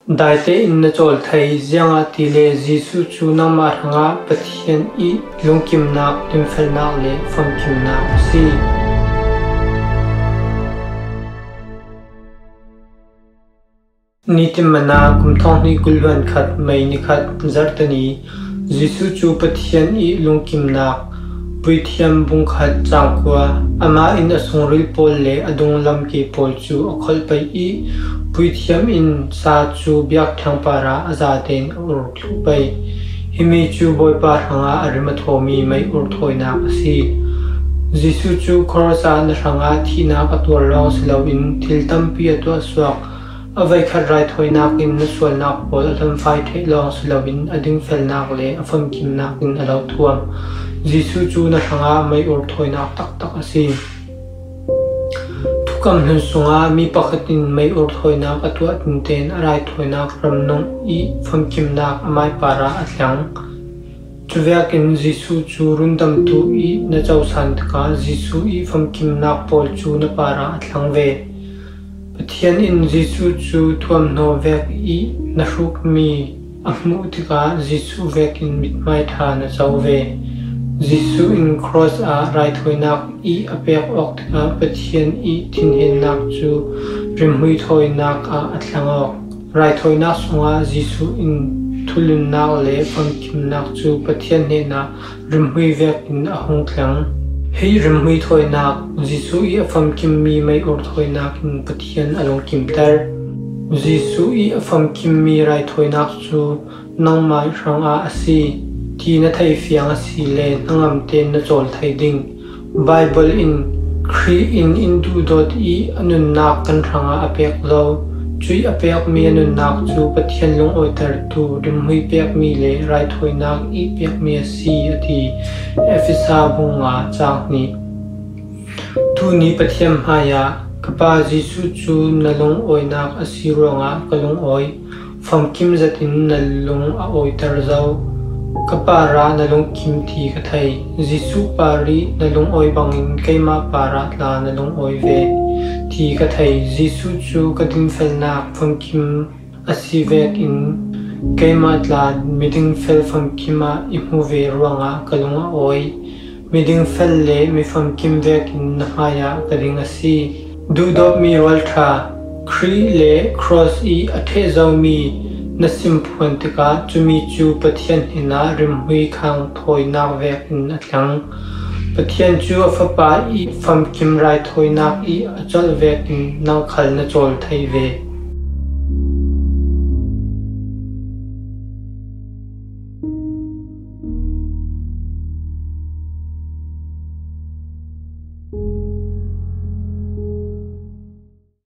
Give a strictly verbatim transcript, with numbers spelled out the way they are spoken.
Daite in na cawl thei, ziangahtile Jesuh cu nangmah hrangah Pathian i lungkimnak, dinfelnak le famkimnak a si. Nitin Manna, kum thonghnih kul hluan khat, May ni khat, zarhte ni. Jesuh cu Pathian i lungkimnak. Puithiam bung khat, cang kua. Amah in a sungril pawl le a dunglam ke pawl cu a kholh pei i, puithiam in sa cu biakṭheng parah a zaten a ur thluh pei. Himi cu Bawipa hrangah a rim a thawmi mei ur thawinak a si. Jesuh cu cross ah na hrangah thihnak a tuar lawng si loin thil tampi a tuahsuak. A veikhat raithawinak in na sualnak pawl a hlamfai ṭheh lawng si loin a dingfelnak le a famkimnak in a lo thuam. Jesuh cu na hrangah mei ur thawinak taktak a si. Thukam hlun sungah mi pakhat in mei ur thawinak a tuah tinten a raithawinak ramnung i famkimnak a mai parah a thleng. Cuvekin Jesuh cu rundamtu i na cosan tikah Jesuh i famkimnak pawl cu na parah a thleng ve. Pathian in Jesuh cu thuamhnaw vek i na hrukmi a hmuh tikah Jesuh vekin mithmai ṭha na co ve. Jesuh in cross ah raithawinak i a pek awk tikah Pathian i thinhennak cu rimhmui thawinak ah a thleng awk. Raithawinak sungah Jesuh in thulunnak le famkimnak cu Pathian hnenah rimhmui vekin a hung thleng. Hi rimhmui thawinak, Jesuh i a famkimmi mei ur thawinak in Pathian a lungkimter. Jesuh i a famkimmi raithawinak cu nangmah hrangah a si ti na thei fiang a si le hnangam tein na cawl thei ding. Baibal in Khrih in in duhdawt i a nunnak kan hrangah a pek lo. Cuih a pekmi a nunnak cu Pathian lungawitertu rimhmui pekmi le raithawinak i pekmi a si, a ti. Efesa bung nga, cang hnih. Tuni Pathian hmaiah, ka Pa Jesuh cu na lungawinak a si ruangah ka lungawi. Famkim zetin na lung a awiter zo. Ka parah na lungkim ti ka thei. Jesuh parih na lungawi bangin keimah parah tla na lungawi ve ti ka thei. Jesuh cu ka dinfelnak famkim a si vekin keimah tla miding fel famkim ah i hmu ve ruangah ka lung a awi. Miding fel le mifamkim vekin na hmaiah ka ding a si. Duhdawtmi rualṭha, Khrih le cross i a ṭheh zomi na simphuan tikah cumi cu Pathian hnenah rimhmui khang thawinak vekin a thleng. Pathian cu a Fapa i famkim raithawinak i a colh vekin nang khal na cawl thei ve.